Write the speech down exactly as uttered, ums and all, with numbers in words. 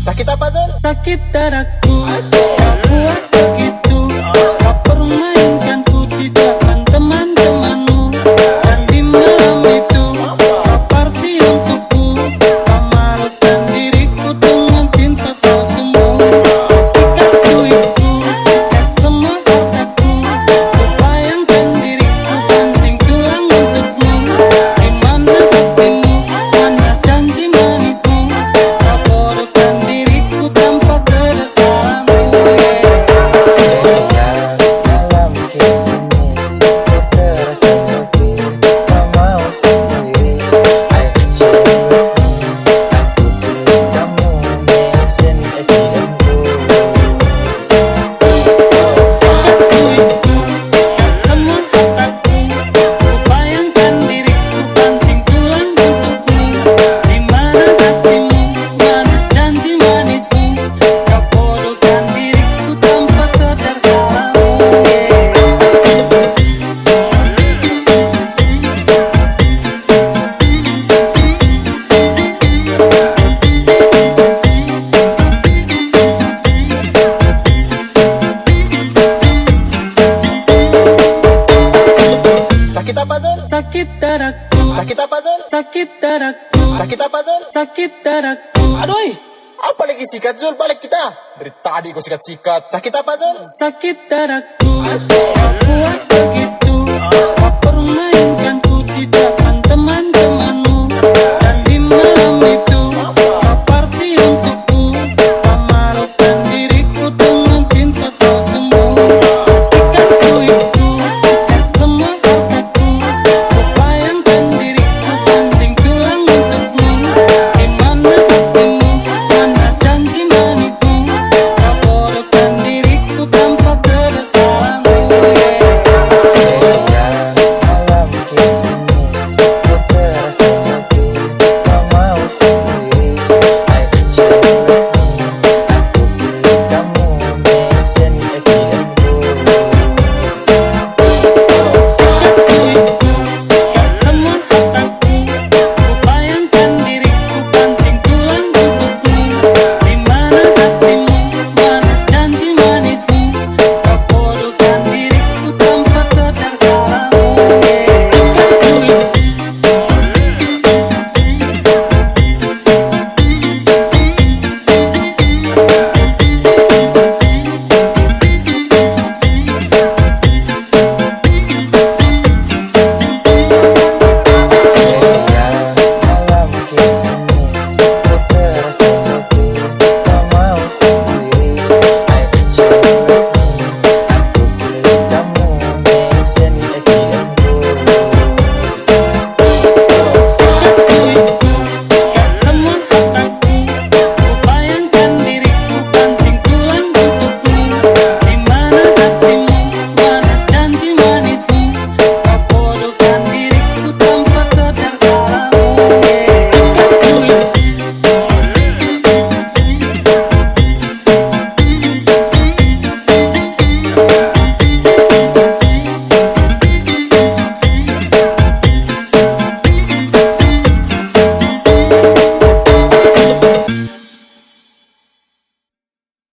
Sakit apa, Zul? Sakit dadaku, kau buat begitu. Kau permainkanku di depan teman-temanmu. Dan di malam itu, kau party untukku. Kau malukan diriku dengan cinta kau sungguh. Sikapku itu, semua kataku. Ku bayangkan diriku banting tulang untukmu. Di mana hatimu, mana janji manismu? Kau bodohkan diriku tanpa sadar salamu. Malam ke sini, ku terasa sepi, tak mau sendiri. Air cemburu, aku pilih kamu, mesin A T M ku. Semua kataku, ku bayangkan diriku banting tulang untukmu. Di mana hatimu, mana janji manismu? Kau bodohkan diriku tanpa sadar salamu. Sakit apa, Zul? Sakit dadaku. Sakit apa, Zul? Sakit dadaku. Sakit apa, Zul? Sakit dadaku. Aduh, apa lagi sikat, Zul? Balik kita. Dari tadi kau sikat-sikat. Sakit apa, Zul? Sakit dadaku. Kau buat begitu.